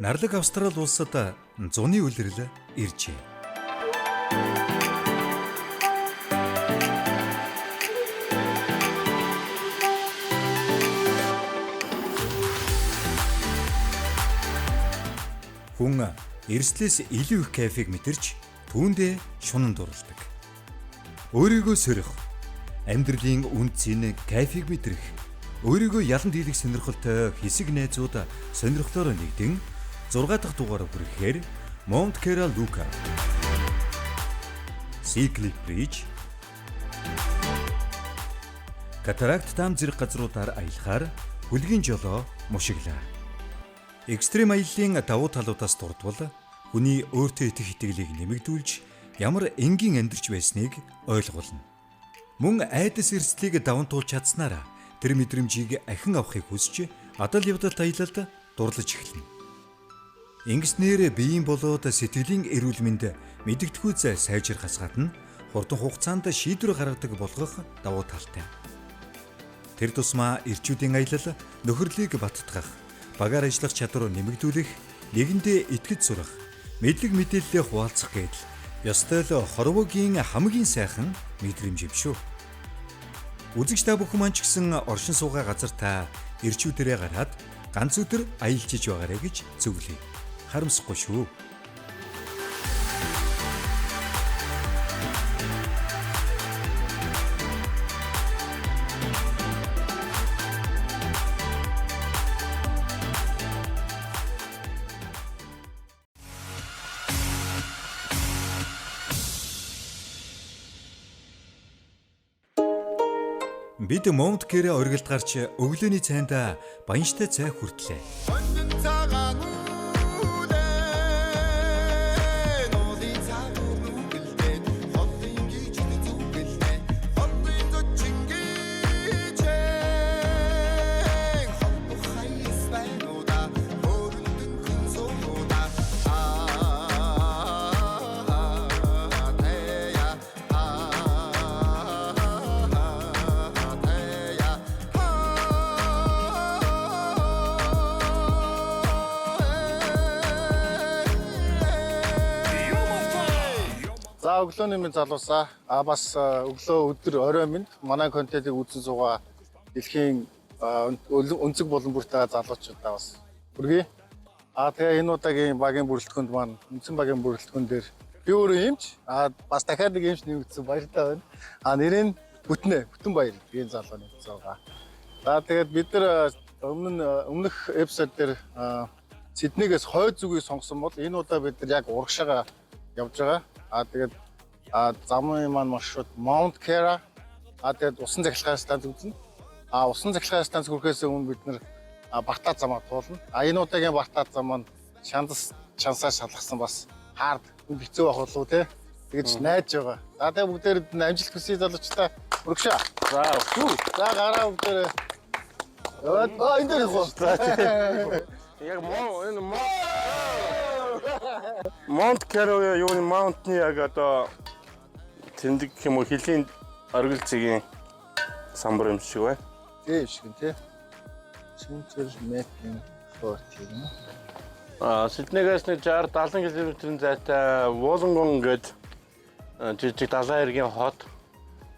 Нарлаг Австрали улсад зуны үлрэл иржээ. Хүн эрслээс илүү их кайфыг мэдэрч түүндээ шунан дурладаг. Өөрийгөө сөрөх, амьдралын үн цэн кайфыг мэдрэх, өөрийгөө ялан дийлэх сонирхолтой хэсэг найзууд сонирхлоороо нэгдэн 6 дахь дугаараа хүрэхээр Mount Kera Luka, Sea Cliff Bridge, Катаракт таам зэрэг газруудаар аялахаар хүлгийн жолоо мушиглаа. Экстрим аяллаа давуу талуудаас дурдвал хүний өөртөө итгэх итгэлийг нэмэгдүүлж ямар энгийн амьдарч байсныг ойлгуулна. Мөн айдас эрсдлийг даван туулж чадсанараа тэр мэдрэмжийг ахин авахыг хүсч адал явдалт аялалд дурлаж эхэлнэ. Ингэснээр биеийн болоод сэтгэлийн эрүүл мэнд мэдэгдэхүйц сайжрахаас гадна хурдан хугацаанд шийдвэр гаргадаг болгох давуу талтай. Тэр тусмаа эрчүүдийн аялал нөхөрлийг баттгах, багаар ажиллах чадвар нэмэгдүүлэх, нэгэндээ итгэж сурах, мэдлэг мэдээллээ хуваалцах гэдэл ёстой л хорвогийн хамгийн сайхан мэдрэмж юм шүү. Үзэгч та бүхэн маань ч гэсэн оршин суугаа газар та эрчүүдэрээ гараад ганц өдөр аялжиж байгаарэ гэж зөвлөе. Харамсахгүй шүү. Бид Mount Kera оргилд гарч өглөөний цайндаа баянштай цай хүртлээ. Хонин цагаан үлэн уулын цагуур нүгэлдэн хотын гижид зүгэлдэн хотын зочин гижэн хотох хайс байнуда хөрөндөн хүн сууда аа тэя аа тэя. За, өглөөний мэнд залуусаа. А бас өглөө, өдөр, орой минь манай контентыг үзэн суугаа дэлхийн өнцөг болон бүртээ залуучуудаа бас хүргэе. А тэгээ энэ удаагийн багийн бүрэлдэхүүнд маань үндсэн багийн бүрэлдэхүүн дээр би өөрөө эмч, а бас дахиад нэг эмч нэмэгдсэн, баяртай байна. А нэрээ нь Бүтнэ, Бүтэн Баяр деген залуу нэмэгдсэн байгаа. За, тэгээд бид нар өмнө нь өмнөх эпизод дээр Сиднейгээс хойд зүгийг сонгосон бол энэ удаа бид нар яг урагшаага явж байгаа. А тэгээд замын маань маршрут Mount Kera, а тэгээд усан цахилгаан станц үзнэ. А усан цахилгаан станц хүрэхээс өмнө бид нар Бартаа замаа туулна. А энэ удаагийн Бартаа зам маань шандас чансаа шалгасан бас hard хүн хэцүү байх болов те. Тэгэж найдаж байгаа. За, тэгээд бүгдээр амжилт хүсье, залуучдаа. Өргөшөө. За. За, гараа бүгдээр. Яваад аа энэ дээр явах. За. Яг мо энэ мо Mount Kera юуны Mount-ны яг одоо тэмдэг гэх юм уу, хилийн оргил зэгийн самбар юм шиг байна. Тийм шиг тий. Center mapping for тийм. А Сиднейгээс нэг 60 70 км-ийн зайтай Wollongong гээд жижиг далайн эргийн хот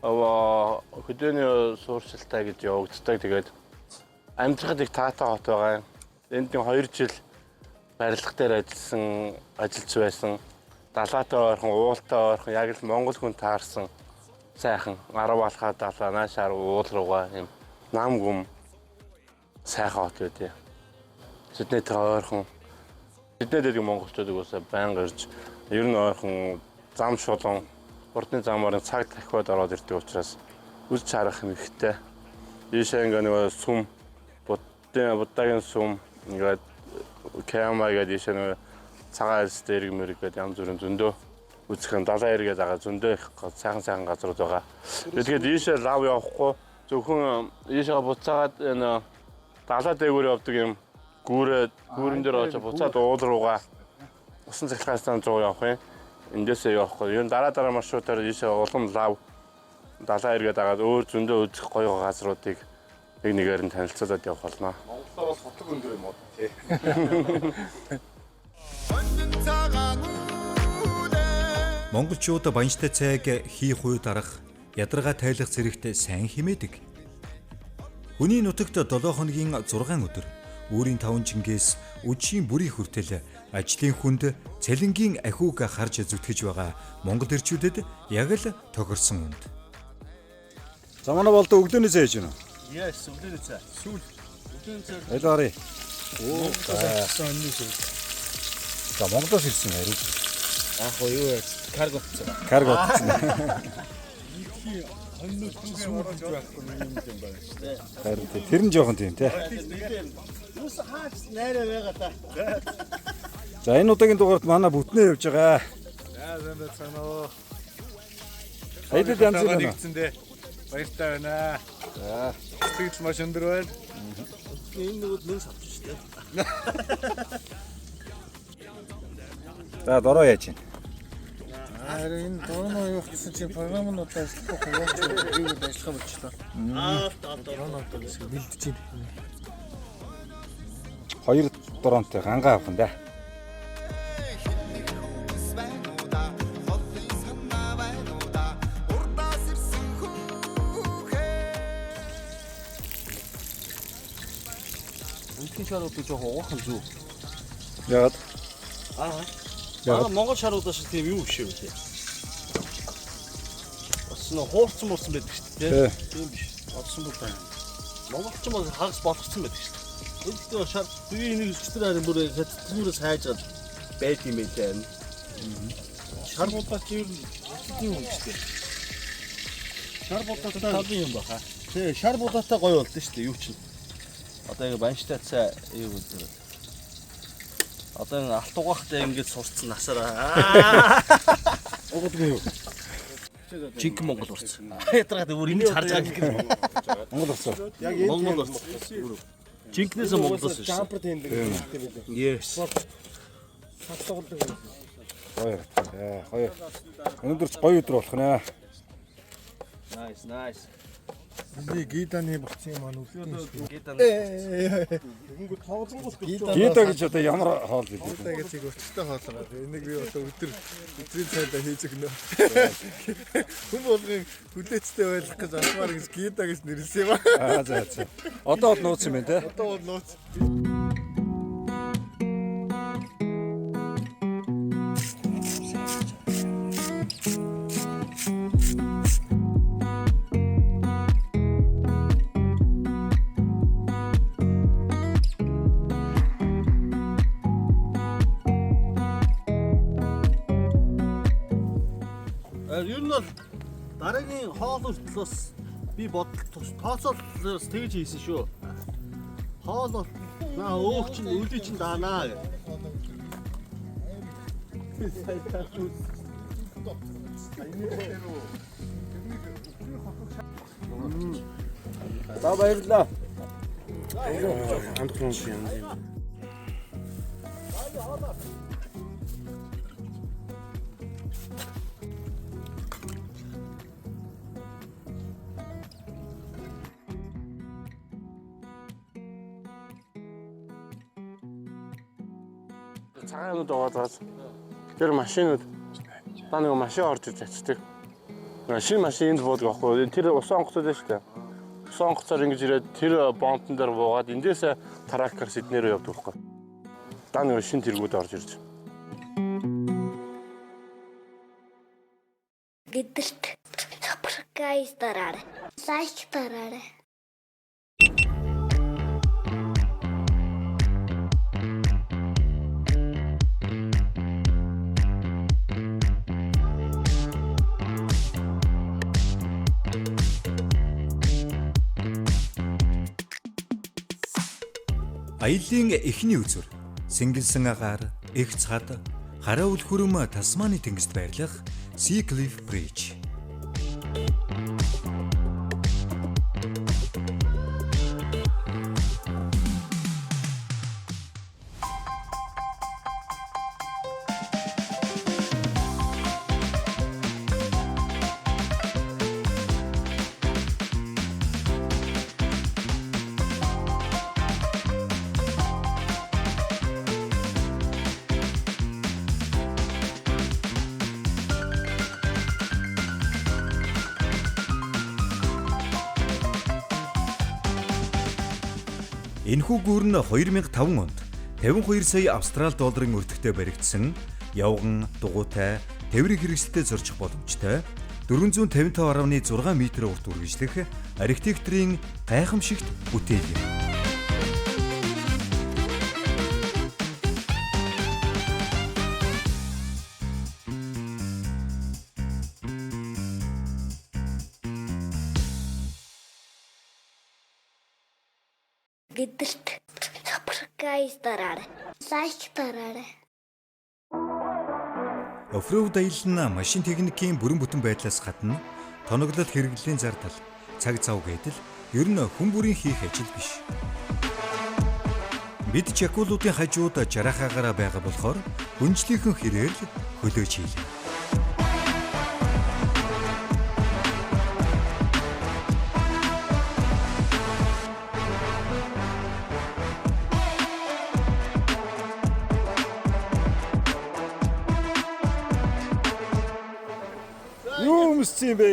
хөдөөний суурьшилтай гэж явагддаг. Тэгээд амьдрахад их таатай хот байгаа юм. Энд нэг 2 жил барилга дээр ажилласан, ажиллаж байсан. Далаатай ойрхон, уултай ойрхон, яг л монгол хүн таарсан сайхан арав алхаа далаа наашаар уул руугаа юм нам гүм сайхан хот байдیں۔ Сиднейтэй ойрхон. Сиднейд байдаг монголчууд угаасаа байнга ирж, ер нь ойрхон зам шулуун, хурдны замаар цаг дахиад ороод ирдэг учраас үзэж харах юм ихтэй. Ийшээ ингээ нөгөө сүм, Буддын Буддагийн сүм, ингээд Кама гэдэг ийшээ нөгөө цагаан арьстай эрг мэрэг гэдэг янз бүрийн зөндөө үзэх юм, далайн эргээд байгаа зөндөө их сайхан сайхан газрууд байгаа. Тэгээд ийшээ лав явахгүй, зөвхөн ийшээ буцаагаад энэ далай дээгүүр явдаг юм гүүрээ гүүрэн дээр очиж буцаад уул руугаа усан цахилгаан станц руу явах юм. Эндээсээ явахгүй. Ер нь дараа дараа маршрутаар ийшээ улам лав далайн эргээд агаад өөр зөндөө үзэх гоё газруудыг нэг нэгээр нь танилцуулаад явах болно. Монголоор бол хотог өндөр юм уу тий. Хонин цагаан үлээ. Монголчууд баянжтай цайг хийх үе дарах, ядаргаа тайлах зэрэгт сайн химээдэг. Хүний нутагт 7 хоногийн 6 өдөр үүрийн таван жингээс үдшийн бүрийн хүртэл ажлын хүнд цалингийн ахиуг харж зүтгэж байгаа Монгол эрчүүдэд яг л тохирсон үнд. За манай болдоо өглөөний цай хийж байна уу? Yes, өглөөний цай. Сүүл. Өглөөний цай. Аль арай. Монголоос өнний шив. За Монголоос ирсэн хариу. Яг уу юу яаж карго цай. Карго утсан. Харин тий, тэр нь жоохон тийм тий. Юус хаач найраа байгаа та. За энэ удаагийн дугаарт манай бүтнээ явж байгаа. За сайн байцгаана уу. Аялал янз бүр байна. Нэгдсэндээ баяртай байна. За. Сэтгэл маш өндөр байна. Энэ нөгөөд мөн савчих шүү дээ. За дороо яаж байна? Харин энэ дөрнөө юу гэсэн чинь програм нь одоо ажиллахгүй хуваалч хийгээд ажиллах болчихлоо. Аа, Дрон одоо гэсэн бэлдэж байна. Хоёр дронтой гангаа авах нь да. Хинник хүүс байна уу да? Холын санаа байна уу да? Урдаас ирсэн хүүхээ. Үнтгийн шаруудыг жоохон угаахан зүв. Яагаад? Аа. Аа, Монгол шаруудаас шиг тийм юу биш юм те. Бас нөө хуурцсан муурсан байдаг шүү дээ. Тий. Тийм биш. Одсон бол байна. Монголч бол хагас болгоцсон байдаг шүү дээ. Үнтгийн шар би энийг өчтөр харин бүр хятаднуудаас хайж байд юм байлаа. Шар будаач ер нь хятадын юм шүү дээ. Шар будаатай талын юм баха. Тий, шар будаатай гоё болдсон шүү дээ. Юу чинь. Одоо ингэ банштай цай юу гэдэг. Одоо ингэ алт угаахтай ингэж сурцсан насаараа. Угдгүй юу? Жинхэнэ Монгол урц. Ядаргаад өөр ингэж харж байгаа гэх юм. Монгол уцаа. Яг энэ Монгол урц. Жинхнээсээ Монголоос ирсэн. Жампер тэндэг гэдэг юм билээ. Yes. Тоглолдог. Гоё. Яа, гоё. Өнөөдөр ч гоё өдөр болох нэ. Nice, nice. Би гиданы болцсон юм аа нүлтэн. Гидан. Тэгэнгүүт тоглонгууд Гидо гэж одоо ямар хоол билээ. Гида гэж их өчтөй хоол байгаа. Энийг би одоо өдөр өдрийн цайдаа хийж өгнө. Хүн болгон хүлээцтэй байх гэж асмаар гэж гида гэж нэрлсэн юм аа. Аа за за. Одоо бол нууц юм байна те. Одоо бол нууц. Ер нь бол дараагийн хоол хүртэл бас би бодол тооцоол бас тэгж хийсэн шүү. Хоол бол наа өөх чинь өлий чинь даанаа гэх. За баярлалаа. Цагаанууд байгаа тэр машинууд та нэг машин орж иж ачдаг. Шинэ машин энд буудаг аахгүй. Тэр усан онгоцод байна шүү дээ. Усан онгоцоор ингэж ирээд тэр бомтон дээр буугаад эндээс тракер Сидней рүү явдаг байхгүй. Та нэг шинэ тэргүүд орж ирж. Бидэрт subscribe дараарай. Лайк дараарай. Аяллаа эхний үзүр сэнгэлсэн агаар, эх цад, хараа үл хүрм Тасманы тэнгист байрлах Sea Cliff Bridge. Энэхүү гүүр нь 2005 онд 52 сая австрал долларын өртөгтэй баригдсан явган, дугуйтай, тээврийн хэрэгсэлтэй зорчих боломжтой 455.6 м урт үргэлжлэх архитекторын гайхамшигт бүтээл юм. Бидэрт subscribe дараарай. Лайк дараарай. Оффроуд аялал нь машин техникийн бүрэн бүтэн байдлаас гадна тоноглол хэрэглэлийн зардал, цаг зав гэдэл ер нь хүн бүрийн хийх ажил биш. Бид чакуулуудын хажууд жарахаагаараа байгаа болохоор хүнжлийнхэн хэрээр л хөлөөж хийлээ. Юу өмссөн юм бэ?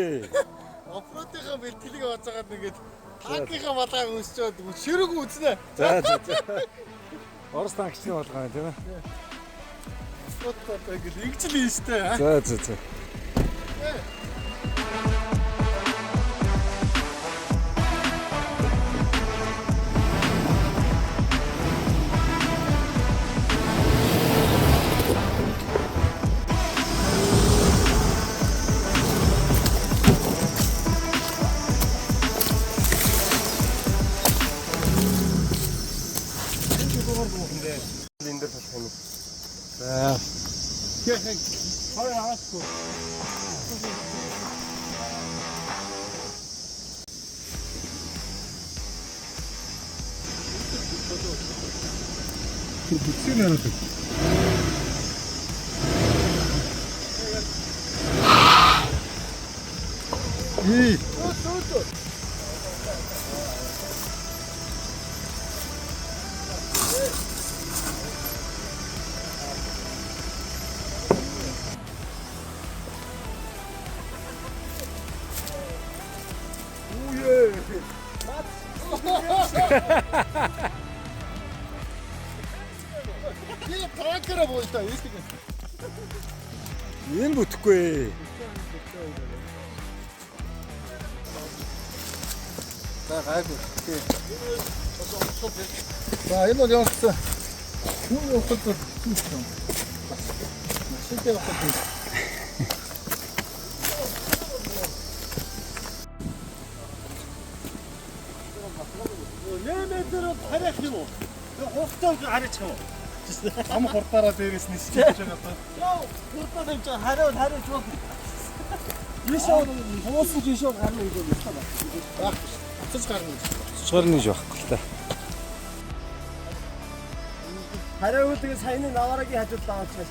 Оффроудынхаа бэлтгэлийг бацаагаад нэгээд танкийнхаа балгааг өсчөөд ширэг үзнэ. За за за. Орос танкчны болгоо тийм ээ. Оффроуд одоо ингээл ингэж л юм штэ. За за за. Энэ дээр болох юм. За. Хоёр хаасгүй. Бүтсэн харуулдаг. Ий. Би танкера буйлаа ийдэг. Энэ бүтэхгүй. За гайгүй. Тий. За энэ бол явуулсан. Хүн явахад бол хэцүү юм. Машинтай явахад бол Харих юм уу? Хурдтай харих юм уу? ам хурдаараа дээрээс нисэж байгаа даа. Яа, хурдтай юм чи хариу хариуч бол. Ийшээ хуусан ч ийшээ гарна гэж байна. Буцаж гарна гэж. Цоцгорно гэж байхгүй л та. Хариу тэгээ саяны наваарагийн хажууд лаваач байж.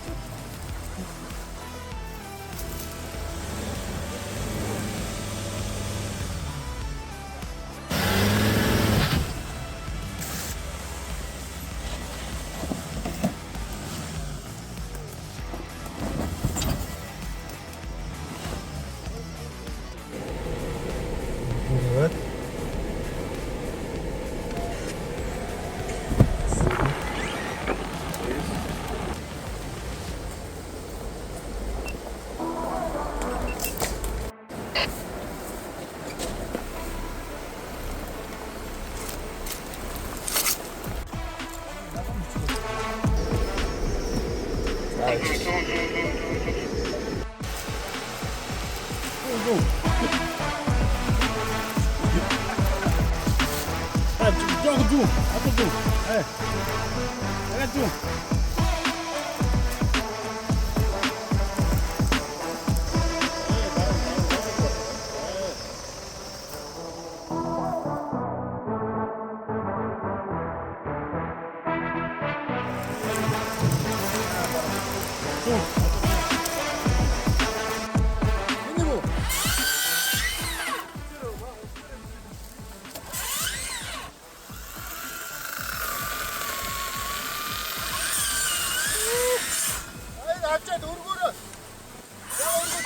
Яг зүү. Одоо зүү. Э. Яг зүү. Энэ юу? Ай, ачаад өргөөрөө. Яа өргөө.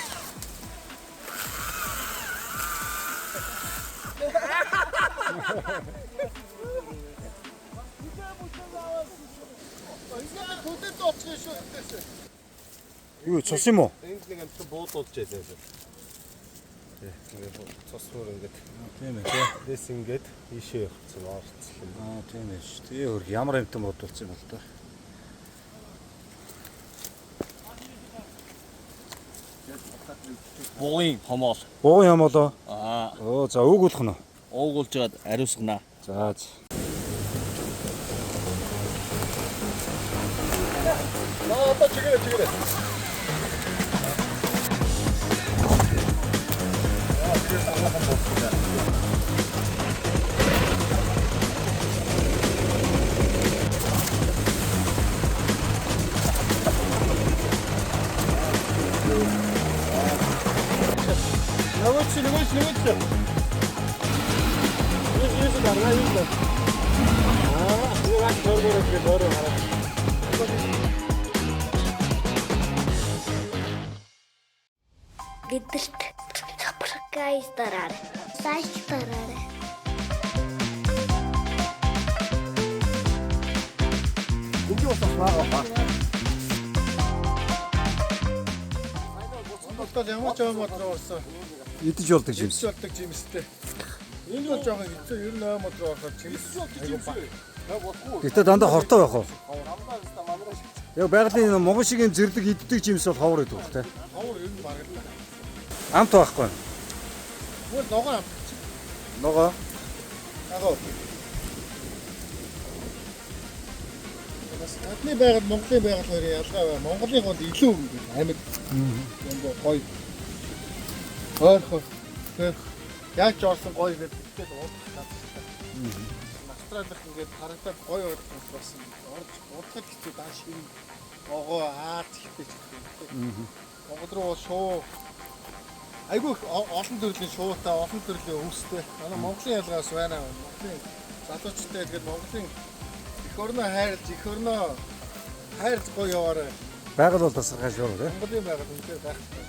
Ингээд хүлээж очих шүү дээ. Юу цус юм уу? Энд нэг амтан буудуулж байлаа лээ. Ингээд цус мөр ингээд Тийм ээ тий. дэс ингээд ийшээ явцсан орцсон. Аа тийм ээ шүү. Тэгээ хөрх ямар амтан бодулсан юм бол та. Бугын хомоол. Буугын юм болоо. Аа, Оо за өгүүлэх нь. уугуулж жаад ариусгана. За за. За одоо чигээрээ чигээрээ. Нөгөөч нөгөөч нөгөөч. Юу юу даргаа юу л. Аа, юу гаш дөрөөр гэж дөрөөр хараа. Бидэрт subscribe дараарай. Лайк дараарай. Монголд ямар ч ой мод руу орсон. Идэж болдог юм. Жимс болдог жимстэй. Энэ бол жоохон хэцүү. Ер нь ой мод руу орохоор жимс айгу баг. Гэтэ дандаа хортой байх уу? Яг байгалийн энэ монгол шиг юм зэрлэг иддэг жимс бол ховор гэдэг үг те. Ховор ер нь бараг л. Амт байхгүй. Тэгвэл ногоон амт. Ногоо. Ногоон. Бас гадны байгаль Монголын байгаль хоёрын ялгаа байна. Монголын бол илүү ингээд амьд. Ингээд гоё. Ойрхон. Тэр яг ч орсон гоё гэдэг тэгэл уудах газартай. Австралих ингээд харагдаад гоё ойлгох бас ингээд орж удахад хэцүү даа шин огоо аац ихтэй ч гэдэг юм. Монгол руу бол шуу айгүй их олон төрлийн шуутай, олон төрлийн өвстэй. Манай Монголын ялгаас байна. Монголын залуучтай тэгээд Монголын эх орноо хайрлж, эх орноо хайрлж гоё яваарай. Байгаль бол тасархай шүү те. Монголын байгаль үнэхээр гайхалтай.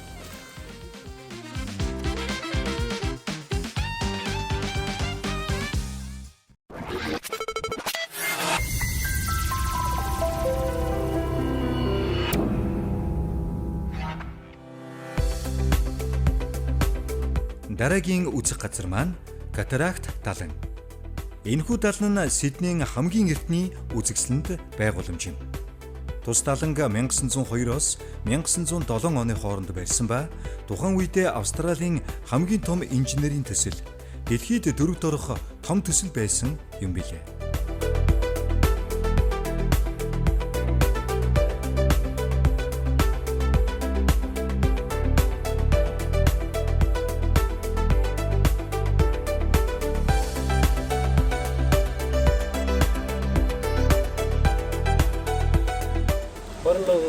Дараагийн үзэх газар маань Катаракт далан. Энэхүү далан нь Сиднейн хамгийн эртний үзэсгэлэнт байгууламж юм. Тус даланг 1902-оос 1907 оны хооронд барьсан ба тухайн үедээ Австралийн хамгийн том инженерийн төсөл, дэлхийд дөрөвд орох том төсөл байсан юм билээ.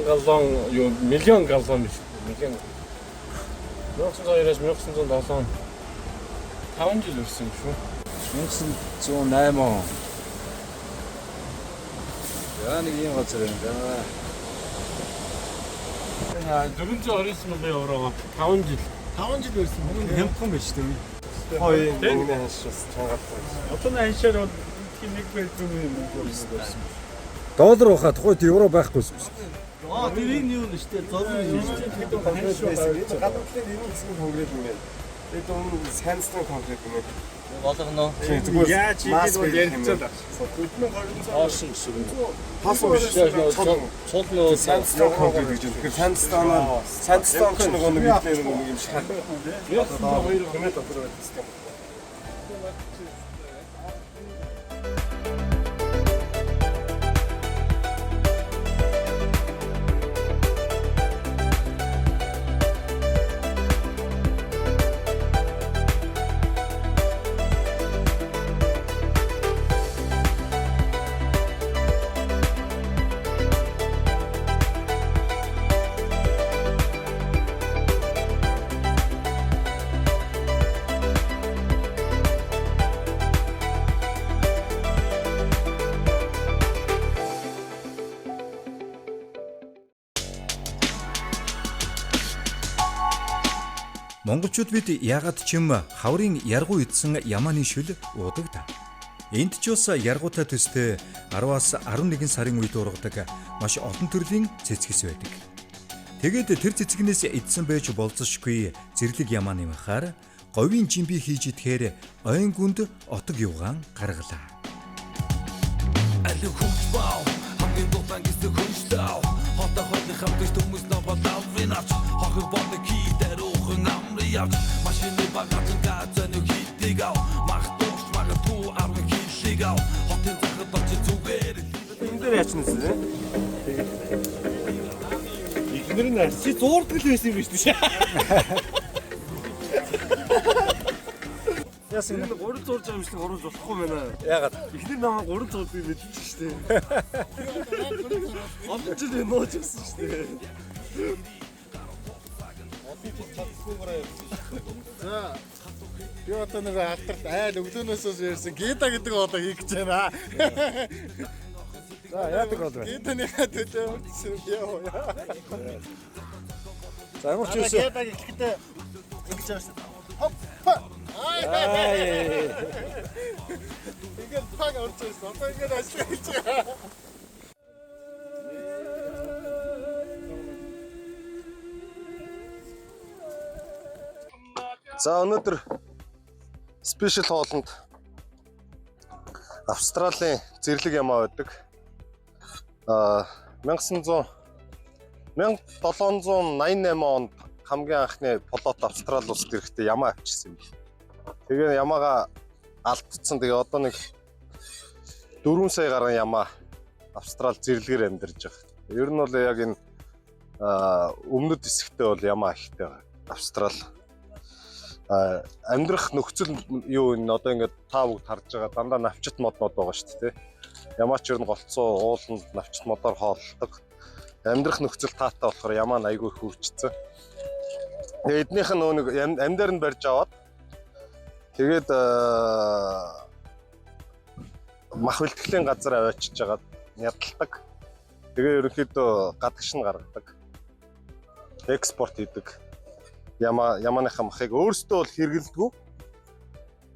Галлон юу миллион галлон биш. Миллион 1902-оос 1907 5 жил өрсөн шүү. 1908 он. Яа нэг ийм газар юм да. 429 мянган еврогоо 5 жил. 5 жил байсан. Хямдхан биш үү? Хоёр мөнгөний ханш бас чангалтай. Одоо ханшаар бол тийм нэг bedroom юм байсан. Доллар байхад тухайд евро байхгүйсэн юм. Аа, тэр энэ юу нэ штэ зураг нь штэ. Конкрет байсан. Энэ гадуурлын эрен хэсэг нь конкрет юм байна. Тэгээд өмнө sandstone конкрет юм байна. Болгоно. Тийм зүгээр Яаж маск хийгээд бол байх юм ярилцаад байна. Хоосон гэсэн үг. Хоосон биш. Цул Цул нөө sandstone конкрет гэж байна. Тэгэхээр sandstone sandstone ч нөгөө нэг бидний нөгөө нэг юм шиг. 1902 Хүмээ дотор байдаг систем. Монголчууд бид яагаад ч юм хаврын яргуу идсэн ямааны шүл уудаг та. Энд ч бас яргуутай төстэй 10-аас 11 сарын үед ургадаг маш олон төрлийн цэцгэс байдаг. Тэгээд тэр цэцгнээс эдсэн байж болзошгүй зэрлэг ямааны махаар говийн жимби хийж идэхээр ойн гүнд отог юугаан гаргалаа. Алин хүч бав хамгийн дутан гэсэн хүчлээ хотоо хойлын хамтаж хүмүүс нобол авын авч хохир бодог хий даруухан амрын явж машины багаж газаны хитийг ав мах дуурч магадгүй 10 хиллийг ав хотын захад очиж зүгээр Энэ дээр яач нэсэн бэ? Эхнэр нь арчи зуурдаг л байсан юм биш үү? Яасан Энэ 3 зурж байгаа юм шиг оруулж болохгүй байна. Яагаад? Эхнэр намайг 3 зурдаг мэдчих шүү дээ. Олон жил нууж явсан шүү дээ. За би одоо нэг алдарт айл өглөөнөөс ярьсан Гида гэдэг одоо хийх гэж байна. За яадаг бол вэ? Гиданыхаа төлөө үрдсэн яа. За ямар ч байсан. Гидаг эхлэхдээ ингэж байгаа шүү. Хоппа. Аа. Ингээд паг орж ирсэн. Одоо ингээд ажиллаж хийж байгаа. За өнөөдөр special хоолнд Австралийн зэрлэг ямаа байдаг. Аа 1788 онд хамгийн анхны флот Австрали улсад ирэхдээ ямаа авчирсан юм бэл. Тэгээ ямаага алдцсан. Тэгээ одоо нэг 4 сая гаруй ямаа Австрали зэрлэгээр амьдарч байгаа. Ер нь бол яг энэ өмнөд хэсэгтээ бол ямаа ихтэй байгаа. Австрали амьдрах нөхцөл юу энэ одоо ингээд та бүгд харж байгаа дандаа навчит моднод байгаа шүү дээ. Ямаач ер нь голцоо ууланд навчит модоор хооллодог. Амьдрах нөхцөл таатай болохоор ямаа нь айгүй их хөгжсөн. Тэгээ эднийх нь нөгөө нэг амьдаар нь барьж аваад тэгээд мах бэлтгэлийн газар аваачиж жагаад нядалдаг. Тэгээ ерөнхийдөө гадагш нь гаргадаг. Экспорт хийдэг. Ямааныхаа махыг өөрсдөө бол хэрэглэдэггүй.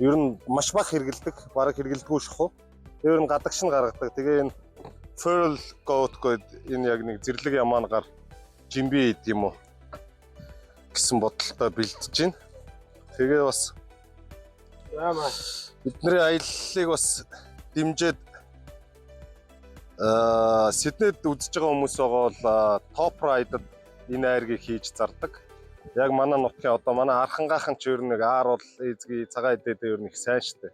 Ер нь маш бага хэрэглэдэг, бараг хэрэглэдэггүй шахуу. Ер нь гадагш нь гаргадаг. Тэгээ энэ feral goat гэдэг энэ яг нэг зэрлэг ямаан гар жимби ид юм уу гэсэн бодолтой бэлдэж байна. Тэгээ бас бидний аяллыг бас дэмжиж Сиднейд үзэж байгаа хүмүүс байгаа бол Top Ride-д энэ айргийг хийж зардаг. Яг манай нутгийн одоо манай архангаахан ч ер нь нэг аар бол эзгүй цагаан эдээдээ ер нь их сайн штэ.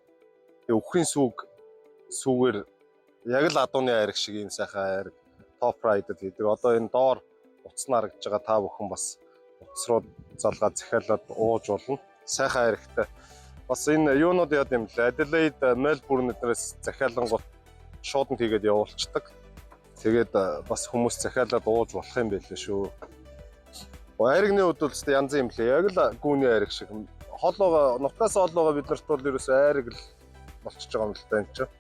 Тэгээ үхрийн сүгээр яг л адууны айраг шиг ийм сайхан айраг Top Ride-д хийдэг. Одоо энэ доор утас нь харагдж байгаа, та бүхэн бас утас руу залгаа захиалаад ууж болно. Сайхан айрагтай. Бас энэ юунууд яд юм лээ. Adelaide, Melbourne эднээс захиалангууд шууданд хийгээд явуулцдаг. Тэгээд бас хүмүүс захиалаад ууж болох юм байлээ шүү. Айрагны хувьд бол өстой янз юм лээ. Яг л гүүний айраг шиг. Хол байгаа, нутгаас хол байгаа бид нарт бол ерөөсөө айраг л болчихж байгаа юм л да энэ чинь.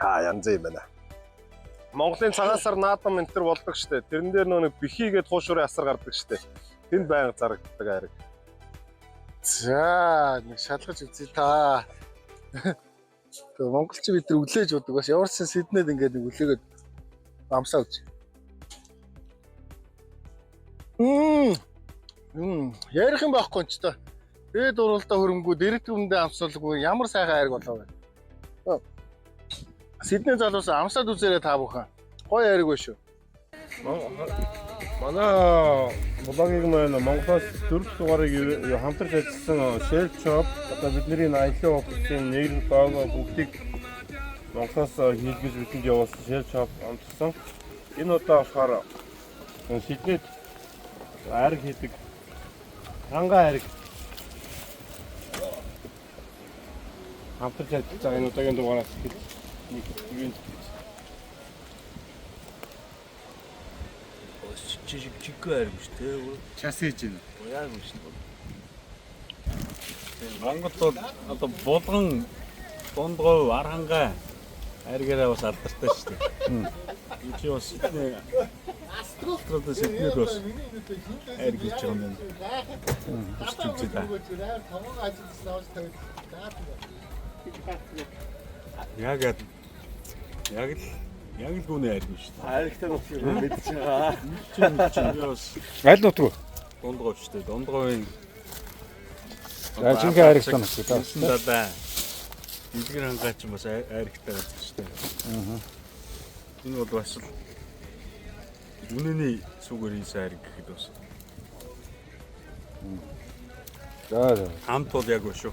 Янз юм байна. Монголын цагаан сар наадам энэ төр болдог штэ. Тэрэн дээр нөө нэг бихи гээд хуушурын асар гардаг штэ. Тэнд байнга зарагддаг айраг. За нэг шалгаж үзье та. Тэгээ монголч бид нар өглөөж удаг бас ямар ч сан Сиднейд ингээд нэг өглөөгөөд амсаа үз. Ярих юм байхгүй ч та. Дээд уралдаа хөрөнгөө дэрэг түмдээ амсуулгүй ямар сайхан айраг болов вэ? Сидней залуус амсаад үзээрэй та бүхэн. Гоё айраг байна шүү. Манай блогийг маань Монголоос 4 дугаарыг хамтарч ажилласан Shell Shop одоо бидний аялын офисын нэр, лого бүгдийг Монголоос хийлгэж бидэнд явуулсан Shell Shop амтсан. Энэ удаа болохоор Сиднейд айраг хийдэг ханга айраг хамтарч ажиллаж байгаа энэ удаагийн дугаараас эхэлж нэг ивент гэж. Чиггүй айраг шүү дээ. Час хийж байна. Яг юм шүү дээ. Монголд бол одоо булган, дундгов, архангай айргаараа бас алдартай шүү дээ. Чи бас Сидней Австралиас Сиднейд бас айр хийж байгаа юм байна. Өсч үзье да. Яг яг л гүний айр биш үү? Айрагтай нутгийг мэдж байгаа. Чи би бас Аль нутг вэ? Дундгов шүү дээ. Дундговын За жинхэнэ айрагтай нутг да. Далай. Дэлгэр хангаа ч бас айрагтай газар шүү дээ. Аа. Энэ бол бас л үнэний сүгээр хийсэн айраг гэхэд бас. За за. Хамт бол яг шүү.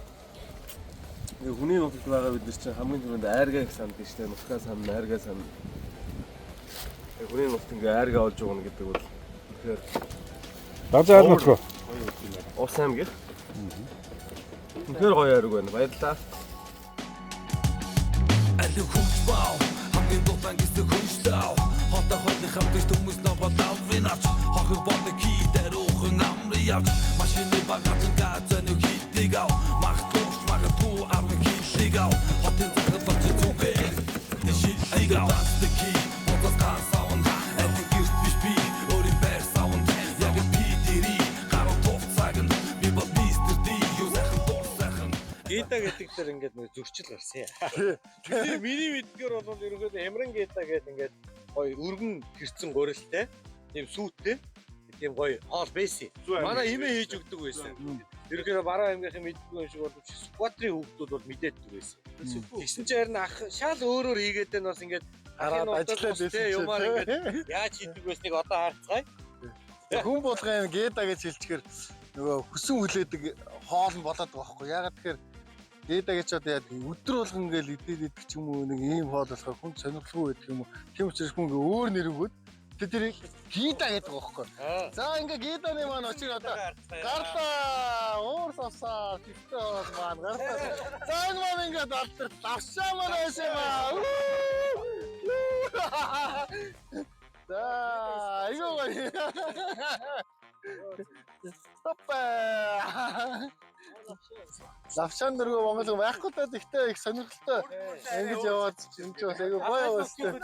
Ингээ хүний нутагт байгаа бид нар чинь хамгийн түрүүнд айргаа их санд шүү дээ. Нутгаа санд, айргаа санд. Хүний нутагт ингээ айргаа олж угна гэдэг бол үнэхээр Дазаа аль нутг вэ? Ус аймаг. Үнэхээр гоё айраг байна. Баярлалаа. Алин хөгж бав хамгийн дутан гэсэн хөншлөө хотоо хойлын хамтаж хүмүүс нобол авын авч хохир бодог хий даруухан амрын явж машины багаж газаны хилдэг ав магтууш магадгүй арван хилдэг ав хотын захад болж зүгээр шилдэг ав дансдаг хий бодос ганс авна алин гэрт биш би өөрийн байр савна яг би дэрий гаруй туфцааг нь би бол мистер Д юу сайхан дур сайхан Гита гэдэг дээр ингээд нэг зөрчил гарсан. Тэр миний мэдгээр бол ерөнхийдөө Эмрэн Гита гэдэг ингээд гоё өргөн хэрцэн гурилтай, тийм сүйтэй, тийм гоё хоол байсан. Манай эмээ хийж өгдөг байсан. Ерөнхийдөө баруун аймгийн мэддэг юм шиг боловч Сүхбаатарын хүүхдүүд бол мэдээддэг байсан. Тэгсэн чинь харин ах шал өөрөөр хийгээд байна бас ингээд Хараад ажиллаад байсан чинь, юмар ингээд яаж хийдэг байсныг одоо харцгаая. Хүн болгон Геда гэж хэлчихээр нөгөө хүсэн хүлээдэг хоол нь болоод байгаа байхгүй. Яагаад тэгэхээр Геда гэж одоо яадаг өдөр болгон ингээл идээд идэх ч юм уу нэг ийм хоол болохоор хүн сонирхолгүй байдаг юм уу. Тийм учраас хүн ингээ өөр нэр өгөөд тэр Гида гэдэг байгаа байхгүй. За ингээ Гиданы маань очир одоо гарлаа. Уур савсаа тэгтээ хоол маань гарлаа. За энэ маань ингээ алдар лавшаа маань байсан юм аа. За айгүй гоё. Стоп. Лавшаан дөргөө Монгол байхгүй та гэхдээ их сонирхолтой ингэж яваад энэ ч бас айгүй гоё яваастай.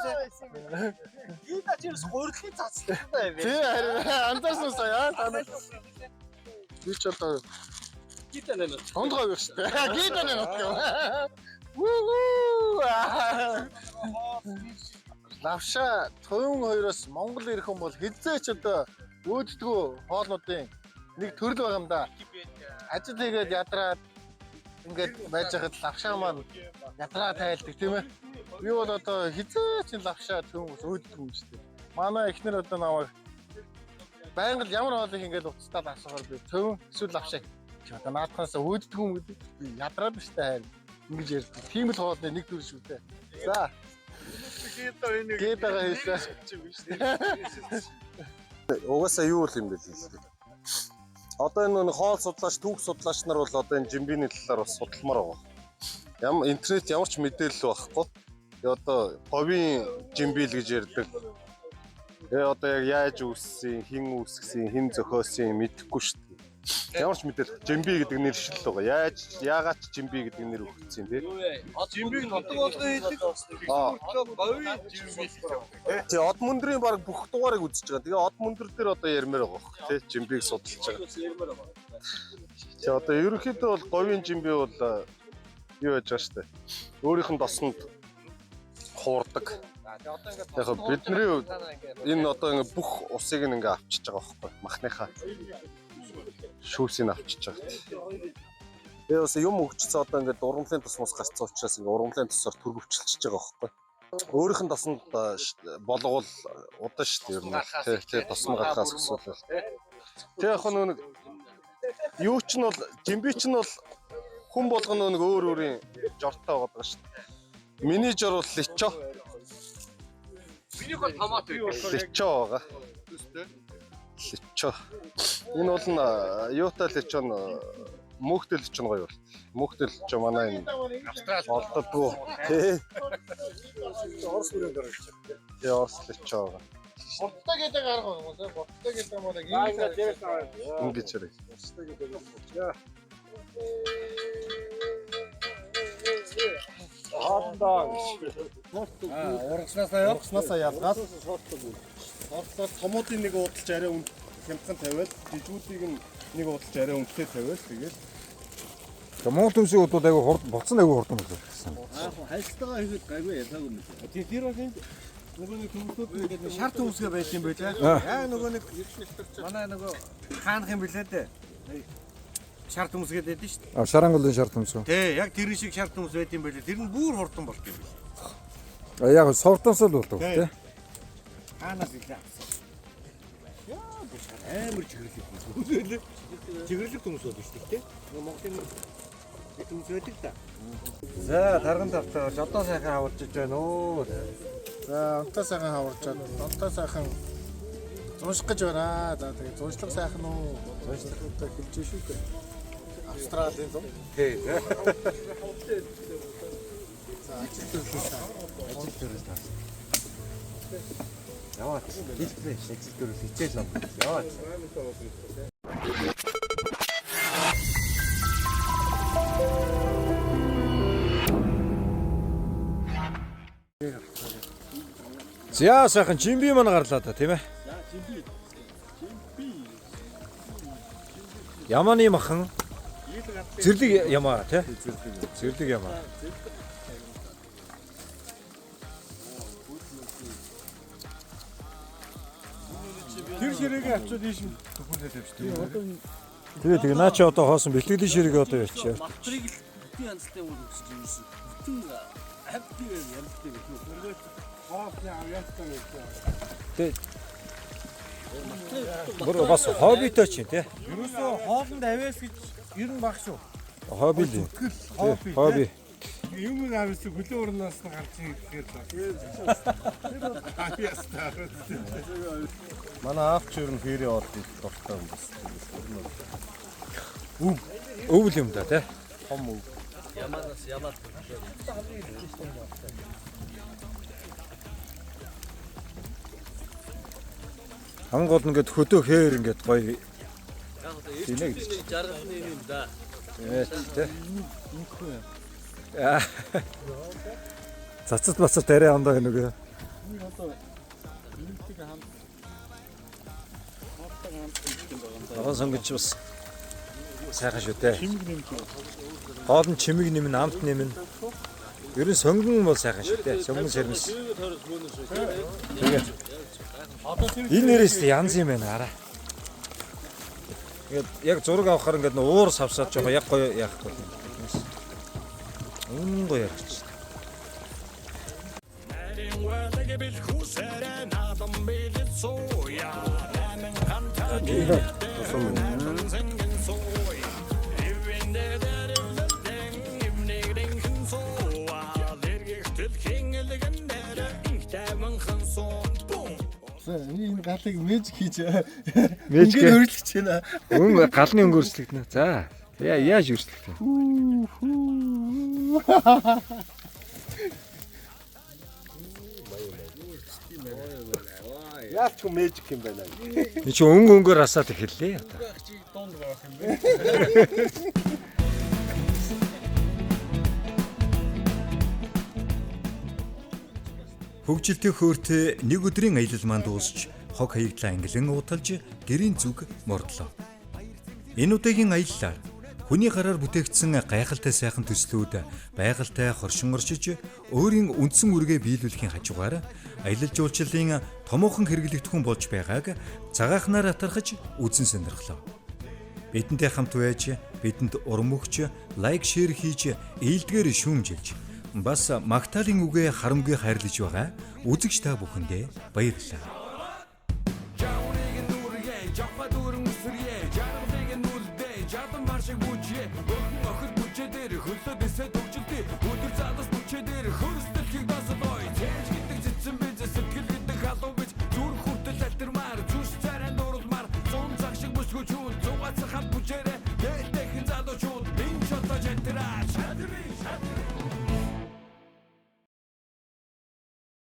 Гита ч ерөөс гурилын цацлалтай юм байна. Тий харин анзаарсан сая та нар. Би ч одоо Гита нэ. Хондгоо биш үү? Гита нэ нутг. Вүү. Лавшаа туйн хоёроос Монгол ирэх хүн бол хэзээ ч одоо өөддгөө хоолнуудын нэг төрөл байгаа юм да. Ажил хийгээд ядраад ингээд байж байхад лавшаа маань ядраа тайлдаг тийм ээ. Би бол одоо хэзээ ч лавшаа туйн ус өөддөг юм шүү дээ. Манай эхнэр одоо намайг байнга л ямар хоолыг ингээд уцтаад асуухаар би туйн эсвэл лавшаа чи одоо наадхаас өөддөг юм гэдэг би ядраад шүү дээ харин ингэж ярьдаг. Тийм л хоолны нэг төрөл шүү дээ. За. Гидагаа хийсэн. Угаасаа юу л юм бэ л дээ. Одоо энэ нэг хоол судлаач, түүх судлаач нар бол одоо энэ жимбиний талаар бас судалмаар байгаа. Ямар интернет ямар ч мэдээлэл байхгүй. Тэгээ одоо говийн жимби л гэж ярьдаг. Тэгээ одоо яг яаж үүссэн, хэн үүсгэсэн, хэн зохиосон мэдэхгүй шүү дээ. Ямар ч мэдээлэл жимби гэдэг нэр шил л байгаа. Яаж яагаад ч жимби гэдэг нэр өгсөн юм бэ? Жимбиг нутаг болгон хийдэг. Говийн жимби. Тий, од мөндрийн баг бүх дугаарыг үзэж байгаа. Тэгээ од мөндөр дээр одоо ярмаар байгаа бох тий, жимбиг судалж байгаа. Тий, одоо ерөнхийдөө бол говийн жимби бол юу яаж байгаа штэ. Өөрийнх нь досонд хуурдаг. Яг бидний хувьд энэ одоо ингээ бүх усыг ингээ авчиж байгаа байхгүй махныхаа шүүсийг авчиж байгаа. Тэгээ бас юм өгчсөн одоо ингээ ургамлын тосмос гарцсан учраас ингээ ургамлын тосоор төрөвчлөж байгаа байхгүй. Өөрийнх нь тосонд болгоул удаан шүү дээ ер нь. Тий, тий, тосон гарахаас өсвөл. Тэг яг нэг юу ч нь бол жимби ч нь бол хүн болгоно нэг өөр өөрийн жортой байгаа шүү дээ. Миний жор бол личо. Минийх бол томат үү. Личо байгаа. Личо. Энэ бол нь юутай личо нь мөнхтэй личо нь гоё бол. Мөнхтэй личо манай энэ Австрали олддоггүй. Тий. Орос хүрээнд орж байна. Тий, Орос личо байгаа. Бурттай гэдэг арга юм уу? Бурттай гэдэг юм бол Ингэж хэрэг. Бурттай гэдэг юм. Хоол Ондоо гэж. Ургаснасаа яа? Ургаснасаа ялгаад сортлоор томуудын нэг уудалж арай үн хямдхан тавиал, жижгүүдийг нь нэг уудалж арай үнэтэй тавиал тэгэл. Тэгээ Монгол төмсийн удууд айгүй хурд буцсан айгүй хурдан болсон. Аа хайлтгаа хийхэд гайгүй ялаагүй юм лээ. Тийм тэр бол энд нөгөө нэг төмсүүд ингээд нэг шар төмсгөө байт юм байлаа. Яа нөгөө нэг манай нөгөө хаанах юм билээ дээ. Шар төмсгээд байдэн шүү дээ. А шаранголын шар төмсөө. Тий, яг тэр шиг шар төмс байт юм байлаа. Тэр нь бүр хурдан болт юм билээ. А яг сортонсол болдог тий. Хаанаас илээ авсан. Яа бүр шар амар чиглэлэг төмс. Чиглэлэг төмс бол шүү дээ, тий. Нөгөө Монголын нэг төмс байдаг да. За, тарган тавтаа одоо сайхан хаварж иж байна оо. За, онтой сайхан хаварж байна. Онтой сайхан зунших гэж байна. За, тэгээ зуншлага сайхан уу? Зуншлагуудаа хэлж шүү дээ. Австралийн зун. Тий. За, ажил төрөлөө. Ажил төрөл таас. Яваад хэлбэ ажил төрөл хичээл ном. Яваад. За сайхан жимби маань гарлаа да тийм ээ. Яманы махан зэрлэг ямаа тий. Зэрлэг ямаа. Тэр ширээгээ авчиад ийш төхүүлээ тавьчих. Тэгээ тэгээ наа чи одоо хоосон бэлтгэлийн ширээг одоо явчих. Мавтрыг л бүтэн янзтай үр өгсөж юмсэн. Бүтэн хавьтай янзтай гэх юм. Хоолны авьяастай байсан. Тэ. Бүр бас хоббитой чинь тий. Ерөөсөө хоолнд авиас гэж ер нь баг шүү. Хобби л юм. Хобби. Хобби. Юм авиас хөлөө урнаас нь гарч ирэхээр л. Авьяастай. Манай аав ч ер нь ферри олд дуртай юм бас. Өв. Өвл юм да тий. Том өв. Яманаас ямаад. Хамгийн гол нь ингээд хөдөө хээр ингээд гоё Яг одоо эрчүүд нэг жаргалны юм да. тий. Аа. Цацат бацат арай ондоо байна уу? Ногоон сонгож бас сайхан шүү дээ. Чимэг нэмж. Хоол нь чимэг нэмнэ, амт нэмнэ. Ер нь сонгон бол сайхан шүү дээ. Сонгон сэрмэс. Тэгээд энэ нэрээс янз юм байна араа. Ингээд яг зураг авахар ингээд нөө уур савсаад жоохон яг гоё яахгүй юм. Үнэн гоё яригч. За, энэ галыг мэжик хийж Мэжик. Ингээд өөрчлөж байна. Өнгө галны өнгө өөрчлөгдөнө. За. Яа яаж өөрчлөгдөн? Яалч хүн мэжик юм байна. Энд чи өнгө өнгөөр асаад эхэллээ одоо. Чи дунд байх юм бэ? Хөгжилтэй хөөртэй нэг өдрийн аялал маань дуусч хог хаягдлаа ангилан уудалж гэрийн зүг мордлоо. Энэ удаагийн аяллаар хүний гараар бүтээгдсэн гайхалтай сайхан төслүүд байгальтай хоршин оршиж өөрийн үндсэн үүргээ биелүүлэхийн хажуугаар аялал жуулчлалын томоохон хэрэглэгдэхүүн болж байгааг цагаахнаар атархаж үзэн сонирхлоо. Бидэнтэй хамт байж бидэнд урам өгч лайк шеэр хийж ээлдгээр шүүмжилж бас магтаалын үгээ харамгүй хайрлаж байгаа үзэгч та бүхэндээ баярлалаа. Зүрх хүртэл альтермаар зүс царай нууралмаар зун цаг шиг бүсгүүчүүл зугаацхан бүжээрээ.